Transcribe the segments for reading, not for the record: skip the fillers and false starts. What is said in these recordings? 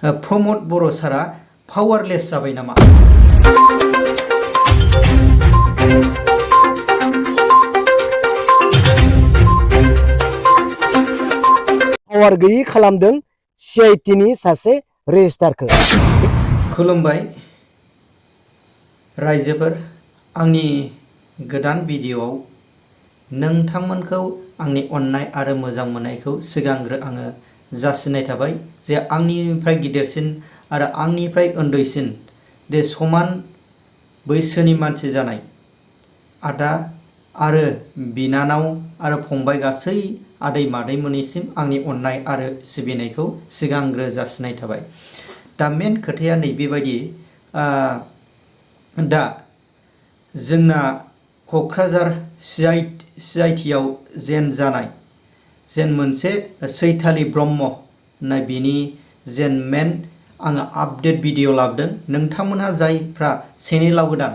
प्रमद बर' सारा पावारलेस जाबाय नामा? पावार गैयि खालामदों CIT नि सासे रेजिस्टारखौ। खुलुमबाय रायजोफोर, आंनि गोदान भिडिअआव नोंथांमोनखौ आंनि अननाय आरो मोजां मोननायखौ सिगांग्रो आङो जासिनाय थाबाय जे आंनिफ्राय गिदिरसिन आरो आंनिफ्राय उन्दैसिन दे समान बैसोनि मानसि जानाय आदा आरो बिनानाव आरो फंबाय गासै आदै मादैमोननिसिम आंनि अननाय आरो सिबिनायखौ सिगांग्रो जासिनाय थाबाय। दा मेन खोथाया नैबेबायदि, दा जोंना क'क्राझार CIT आव जेन जानाय जेन मोनसे सैथालि ब्रह्म होननाय बिनि जेन मेन आङो आपडेट भिडिअ लाबोदों। नोंथांमोनहा जायफ्रा चेनेलाव गोदान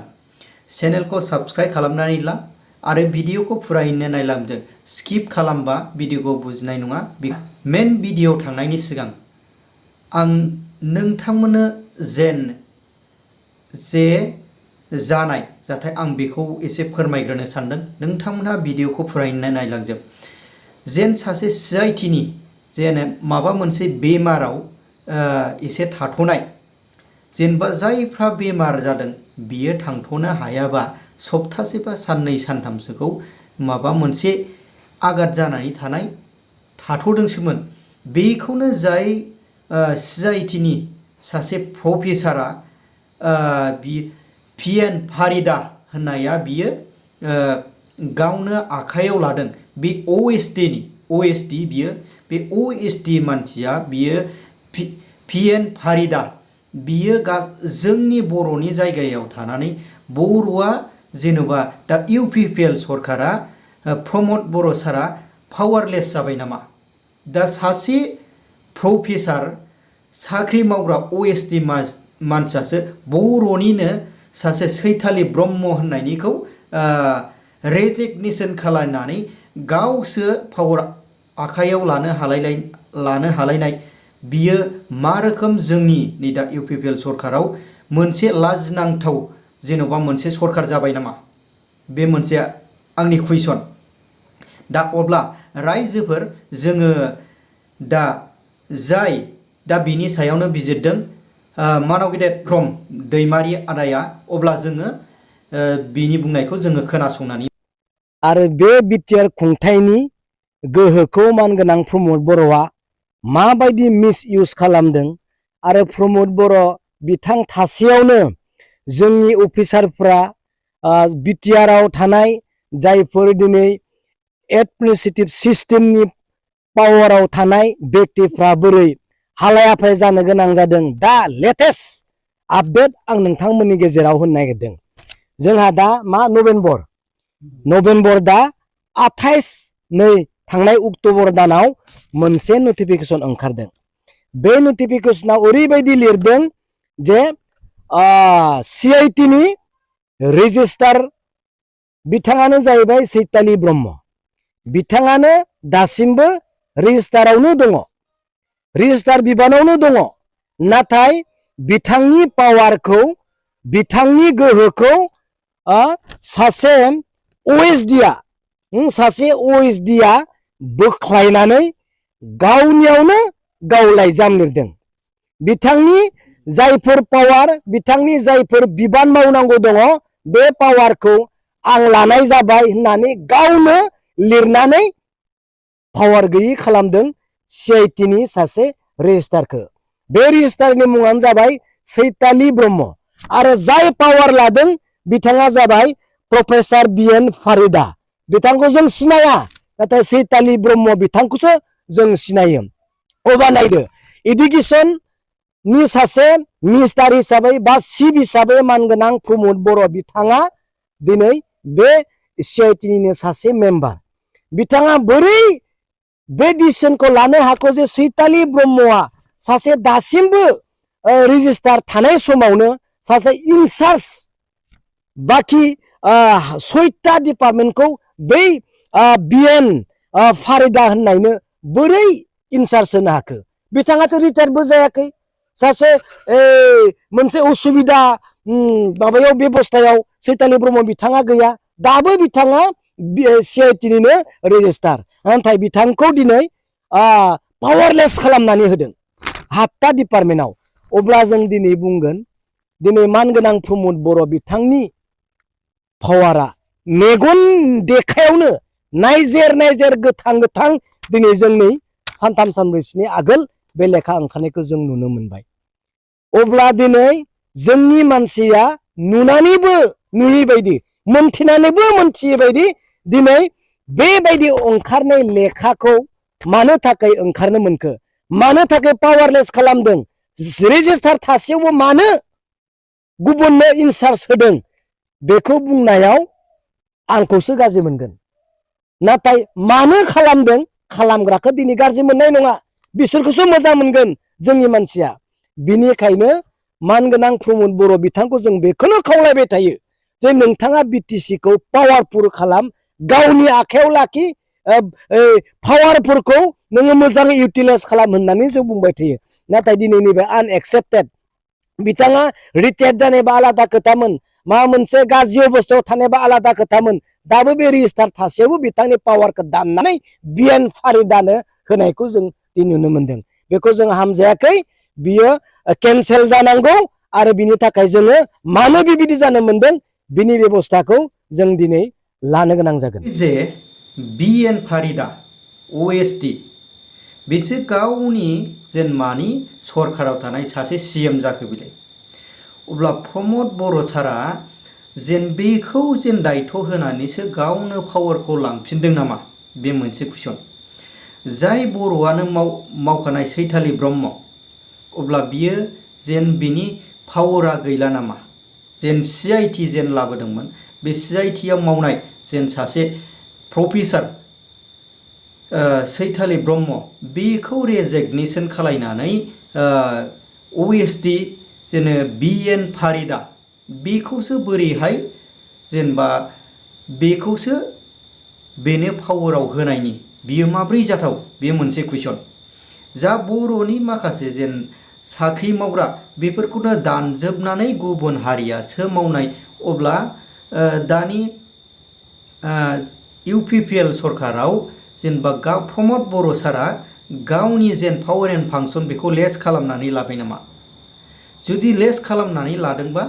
चेनेलखौ साबस्क्राइब खालामनानै ला आरो भिडिअखौ फुरायैनो नायलांदो। स्किप खालामबा भिडिअखौ बुजिनाय नङा। मेन भिडिअ थांनायनि सिगां आं नोंथांमोननो जे जानाय जाथाय आं बेखौ एसे फोरमायग्रोनो सानदों। नोंथांमोनहा भिडिअखौ फुरायैनो नायलांजोब। जेन सासे CIT नि जेन माबा मोनसे बेमाराव एसे थाथ'नाय, जेनेबा जायफ्रा बेमार जादों बियो थांथ'नो हायाबा सप्तासे बा साननै सानथामसोखौ माबा मोनसे आघात जानानै थानाय थाथ'दोंसोमोन। बेखौनो जाय CIT नि सासे प्रफेसारा PN फारिदा होननाया बियो गावनो आखायाव लादों। बे OSD बियो बे OSD मानसिया बियो PN फारिदा बियो जोंनि बर'नि जायगायाव थानानै बर'आ जेन'बा दा UPPL सरकारा प्रमद बर' सारा पावारलेस जाबाय नामा? दा सासे प्रफेसार साख्रि मावग्रा OSD मानसियासो बर'निनो सासे सैथालि ब्रह्म होननायनिखौ रेजिगनेसन खालामनानै गावसो पावार आखायाव लानो हालायनाय बियो मा रोखोम जोंनि नै दा UPPL सरकाराव मोनसे लाजिनांथाव जेन'बा मोनसे सरकार जाबाय नामा? बे मोनसे आंनि कुइसन। दा अब्ला रायजोफोर जोङो दा बिनि सायावनो बिजिरदों मानाव गेदेर ब्रह्म दैमारि आदाया, अब्ला जोङो बिनि बुंनायखौ जोङो खोनासंनानै आरो बे बिटिआर खुंथायनि गोहोखौ मानगोनां प्रमद बर'आ माबायदि मिस इउज खालामदों आरो प्रमद बर' बिथां थासेयावनो जोंनि अफिसारफ्रा बिटिआरआव थानाय जायफोर दिनै एडमिनिस्ट्रेटिभ सिस्टेमनि पावाराव थानाय व्यक्तिफ्रा बोरै हालाय हाफाय जानो गोनां जादों। दा लेटेस्ट आपडेट आं नोंथांमोननि गेजेराव होनो नागिरदों। जोंहा दा मा नभेम्बर दा 28 नै थांनाय अक्ट'बर दानाव मोनसे नटिफिकेसन ओंखारदों। बे नटिफिकेसनाव ओरैबायदि लिरदों जे CIT नि रेजिस्टार बिथाङानो जाहैबाय सैतालि ब्रह्म। बिथाङानो दासिमबो रेजिस्टारावनो दङ, रेजिस्टार बिबानावनो दङ। नाथाय बिथांनि पावारखौ, बिथांनि गोहोखौ सासे OSD आ बोख्लायनानै गावनियावनो गाव लाइजाम लिरदों। बिथांनि जायफोर पावार, बिथांनि जायफोर बिबान मावनांगौ दङ बे पावारखौ आं लानाय जाबाय होननानै गावनो लिरनानै पावार गैयि खालामदों CIT नि सासे रेजिस्टारखौ। बे रेजिस्टारनि मुङानो जाबाय सैतालि ब्रह्म आरो जाय पावार लादों बिथाङा जाबाय प्रफेसार BN फारिदा। बिथांखौ जों सिनाया, नाथाय सैतालि ब्रह्म बिथांखौसो जों सिनायो। अब्ला नायदो, इडुकेसननि सासे मिनिस्टार हिसाबै बा चिफ हिसाबै मानगोनां प्रमद बर' बिथाङा दिनै बे CIT निनो सासे मेम्बार। बिथाङा बोरै बे डिसिसनखौ लानो हाखौ जे सैतालि ब्रह्मआ सासे दासिमबो रेजिस्टार थानाय समावनो सासे इनचार्ज बाखि 6टा डिपार्टमेन्टखौ बै BN फारिदा होननायनो बोरै इनचार्ज होनो हाखो? बिथाङाथ' रिटायारबो जायाखै, सासे मोनसे उसुबिदा माबायाव बेबस्थायाव सैतालि ब्रह्म बिथाङा गैया दाबो बिथाङा CIT निनो रेजिस्टार नाथाय बिथांखौ दिनै पावारलेस खालामनानै होदों 7टा डिपार्टमेन्टआव अब्ला जों दिनै बुंगोन दिनै मानगोनां प्रमद बर' बिथांनि पावारा मेगन देखायावनो नायजेर गोथां दिनै जोंनि सानथाम सानब्रैसोनि आगोल बे लेखा ओंखारनायखौ जों नुनो मोनबाय अब्ला दिनै जोंनि मानसिया नुनानैबो नुयै बायदि मोनथिनानैबो मोनथियै बायदि दिनै बेबायदि ओंखारनाय लेखाखौ मानो थाखाय ओंखारनो मोनखो मानो थाखाय पावारलेस खालामदों रेजिस्टार थासेयावबो मानो गुबुननो इनचार्ज होदों बेखौ बुंनायाव आंखौसो गाज्रि मोनगोन नाथाय मानो खालामदों खालामग्राखौ दिनै गाज्रि मोननाय नङा बिसोरखौसो मोजां मोनगोन जोंनि मानसिया बिनिखायनो मानगोनां प्रमद बर' बिथांखौ जों बेखौनो खावलायबाय थायो जे नोंथाङा BTC खौ पावारफुल खालाम गावनि आखायाव लाखि पावारफोरखौ नोङो मोजाङै इउटिलाइज खालाम होननानै जों बुंबाय थायो नाथाय दिनै नैबे आनएक्सेप्टेड बिथाङा रिटायार्ड जानायबा आलादा खोथामोन मा मोनसे गाज्रि अबस्थायाव थानायबा आलादा खोथामोन दाबो बे रेजिस्टार थासेयावबो बिथांनि पावारखौ दाननानै बिएन फारिदानो होनायखौ जों नुनो मोनदों बेखौ जों हामजायाखै बियो केन्सेल जानांगौ आरो बिनि थाखाय जोङो मानो बेबायदि जानो मोनदों बिनि बेबस्थाखौ जों दिनै लानो गोनां जागोन जे बिएन फारिदा OSD बिसोर गावनि जेन मानि सरकाराव थानाय सासे CM जाखो बिलाय अब्ला प्रमद बर' सारा जेन बेखौ जेन दायथ' होनानैसो गावनो पावारखौ लांफिनदों नामा बे मोनसे कुइसन जाय बर'आनो मावखानाय सैथालि ब्रह्म अब्ला बियो जेन बिनि पावारा गैला नामा जेन CIT जेन लाबोदोंमोन बे CIT आव मावनाय जेन सासे प्रफेसार सैथालि ब्रह्म बेखौ रेजिगनेसन खालायनानै OSD जेने बिएन फारिदा बेखौसो बोरैहाय जेनेबा बेखौसो बेनो पावाराव होनायनि बियो माब्रै जाथाव बे मोनसे कुइसन जा बर'नि माखासे जेन साख्रि मावग्रा बेफोरखौनो दानजोबनानै गुबुन हारियासो मावनाय अब्ला दानि UPPL सरकाराव जेनेबा प्रमद बर' सारा गावनि जेन पावार एन्ड फांसन बेखौ लेस खालामनानै लाबाय नामा जुदि लेस खालामनानै लादोंबा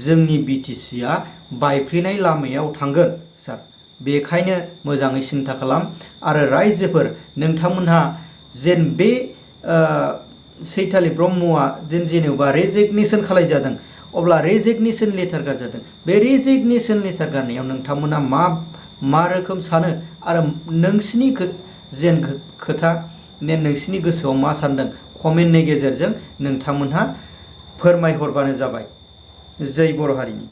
जोंनि BTCआ बायफ्लेनाय लामायाव थांगोन सार बेखायनो मोजाङै सिन्था खालाम आरो रायजोफोर नोंथांमोनहा जेन बे सैथालि ब्रह्मआ जेनेबा रेजिगनेसन खालायजादों अब्ला रेजिगनेसन लेटार गारजादों बे रेजिगनेसन लेटार गारनायाव नोंथांमोना मा रोखोम सानो आरो नोंसिनि जेन खोथा नोंसिनि गोसोआव मा सानदों कमेन्टनि गेजेरजों नोंथांमोनहा फोरमायहरबानो जाबाय जै बर' हारिनि।